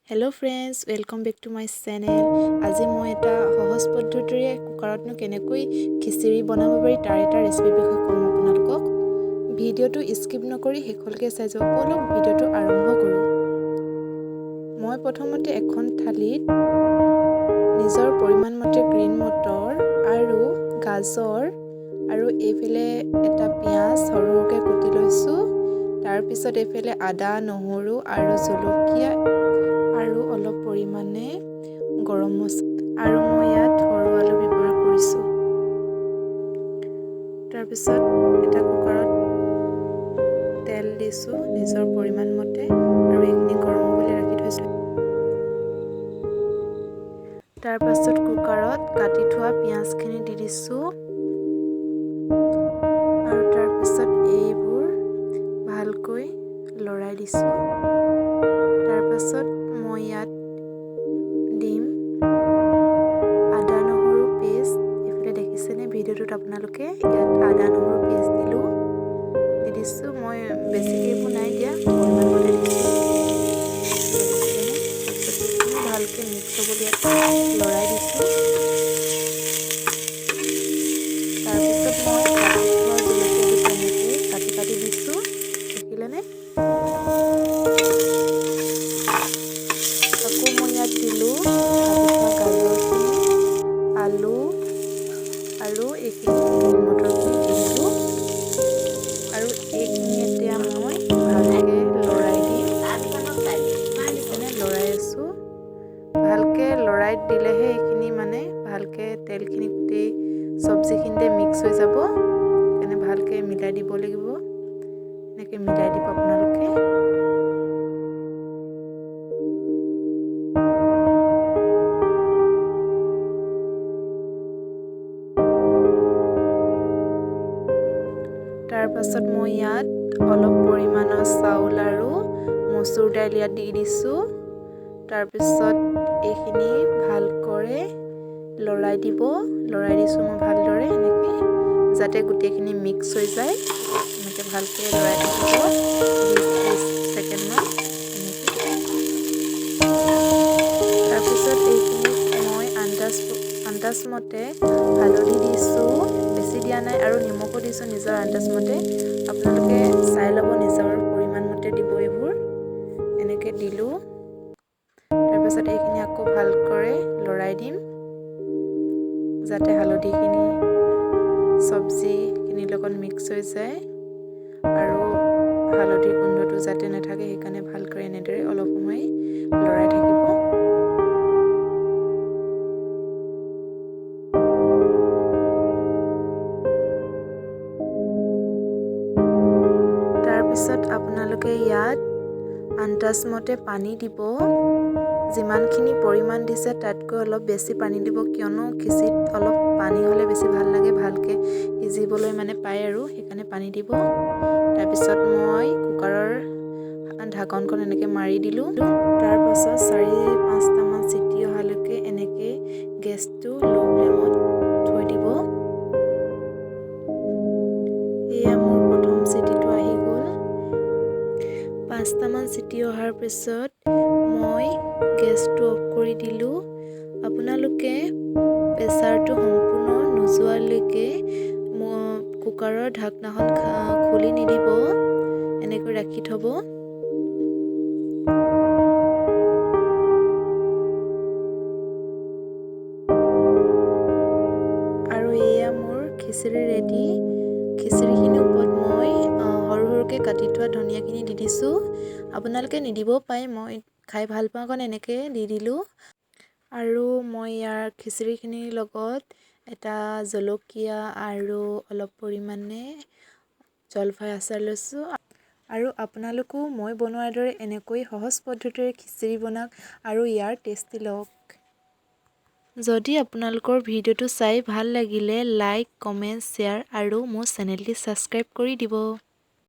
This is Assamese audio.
Hello friends, welcome back to my channel. আজি মই এটা সহজ পদ্ধতিৰে কুকাৰতনো কেনেকৈ খিচিৰি বনাব পাৰি তাৰ এটা ৰেচিপিৰ বিষয়ে ক'ম আপোনালোকক। ভিডিঅ'টো স্কিপ নকৰি শেষলৈকে চাই যাব। ব'লক, ভিডিঅ'টো আৰম্ভ কৰোঁ। মই প্ৰথমতে এখন থালিত নিজৰ পৰিমাণ মতে গ্ৰীণ মটৰ আৰু গাজৰ আৰু এইফালে এটা পিঁয়াজ সৰু সৰুকৈ কুটি লৈছোঁ। তাৰপিছত এইফালে আদা, নহৰু আৰু জলকীয়া আৰু অলপ পৰিমাণে গৰম মছলা আৰু মই ইয়াত সৰু আলু ব্যৱহাৰ কৰিছোঁ। তাৰপিছত এটা কুকাৰত তেল দিছোঁ নিজৰ পৰিমাণ মতে আৰু এইখিনি গৰম হ'বলৈ ৰাখি থৈছোঁ। তাৰপাছত কুকাৰত কাটি থোৱা পিঁয়াজখিনি দি দিছোঁ আৰু তাৰপিছত এইবোৰ ভালকৈ লৰাই দিছোঁ। তাৰপাছত মই ইয়াত দিম আদা নহৰু পেষ্ট। এইফালে দেখিছেনে ভিডিঅ'টোত আপোনালোকে? ইয়াত আদা নহৰু পেষ্ট দিলোঁ, দি দিছোঁ। মই বেছিকৈ এইবোৰ নাই দিয়া, পৰিমাণ মতে দিছোঁ। দেখিছেনে? তাৰপিছত এইখিনি ভালকৈ মিক্স হ'বলৈ ইয়াত লৰাই দিছোঁ। তাৰপিছত মই কাটি থোৱা জলকীয়া দুটা এনেকৈ কাটি কাটি দিছোঁ, দেখিলেনে? আকৌ মই ইয়াত দিলোঁ কাটি থোৱা গাজৰখিনি, আলু আৰু এইখিনি গ্ৰীণ মটৰখিনি দি দিলোঁ আৰু এইখিনি এতিয়া মই ভালকৈ লৰাই দিম। দেখিছেনে? লৰাই আছোঁ। ভালকৈ লৰাই দিলেহে এইখিনি মানে ভালকৈ তেলখিনি গোটেই চব্জিখিনিতে মিক্স হৈ যাব। সেইকাৰণে ভালকৈ মিলাই দিব লাগিব। এনেকৈ মিলাই দিব আপোনালোকে। তাৰপাছত মই ইয়াত অলপ পৰিমাণৰ চাউল আৰু মচুৰ দাইল ইয়াত দি দিছোঁ। তাৰপিছত এইখিনি ভালকৈ লৰাই দিব। লৰাই দিছোঁ মই ভালদৰে এনেকৈ, যাতে গোটেইখিনি মিক্স হৈ যায়। এনেকৈ ভালকৈ লৰাই থাকিব 20-30 ছেকেণ্ডমান এনেকৈ। তাৰপিছত এইখিনিত মই আন্দাজমতে হালধি দিছোঁ, বেছি দিয়া নাই, আৰু নিমখো দিছোঁ নিজৰ আন্দাজমতে। আপোনালোকে চাই ল'ব, নিজৰ পৰিমাণ মতে দিব এইবোৰ। এনেকৈ দিলোঁ। তাৰপিছত এইখিনি আকৌ ভালকৈ লৰাই দিম, যাতে হালধিখিনি চব্জিখিনিৰ লগত মিক্স হৈ যায় আৰু হালধিৰ গোন্ধটো যাতে নাথাকে, সেইকাৰণে ভালকৈ এনেদৰে অলপ সময় লৰাই থাকিব। তাৰপিছত আপোনালোকে ইয়াত আন্দাজমতে পানী দিব। যিমানখিনি পৰিমাণ দিছে তাতকৈ অলপ বেছি পানী দিব, কিয়নো খিচিৰিত অলপ পানী হ'লে বেছি ভাল লাগে, ভালকৈ সিজিবলৈ মানে পায় আৰু সেইকাৰণে পানী দিব। তাৰপিছত মই কুকাৰৰ ঢাকনখন এনেকৈ মাৰি দিলোঁ। তাৰপাছত 4-5টামান চিটি অহালৈকে এনেকৈ গেছটো ল' ফ্লেমত থৈ দিব। এয়া মোৰ প্ৰথম চিটিটো আহি গ'ল। 5টামান চিটি অহাৰ পিছত মই গেছটো অফ কৰি দিলোঁ। আপোনালোকে প্ৰেছাৰটো সম্পূৰ্ণ নোযোৱালৈকে কুকাৰৰ ঢাকনাখন খুলি নিদিব, এনেকৈ ৰাখি থ'ব। আৰু এয়া মোৰ খিচিৰি ৰেডি। খিচিৰিখিনিৰ ওপৰত মই সৰু সৰুকৈ কাটি থোৱা ধনিয়াখিনি দি দিছোঁ। আপোনালোকে নিদিবও পাৰে, মই খাই ভাল পাওঁ কাৰণে এনেকৈ দি দিলোঁ। আৰু মই ইয়াৰ খিচিৰিখিনিৰ লগত এটা জলকীয়া আৰু অলপ পৰিমাণে জলফাই আচাৰ লৈছোঁ। আৰু আপোনালোকেও মই বনোৱাৰ দৰে এনেকৈ সহজ পদ্ধতিৰে খিচিৰি বনাওক আৰু ইয়াৰ টেষ্টি লওক। যদি আপোনালোকৰ ভিডিঅ'টো চাই ভাল লাগিলে লাইক, কমেণ্ট, শ্বেয়াৰ আৰু মোৰ চেনেলটি ছাবস্ক্ৰাইব কৰি দিব।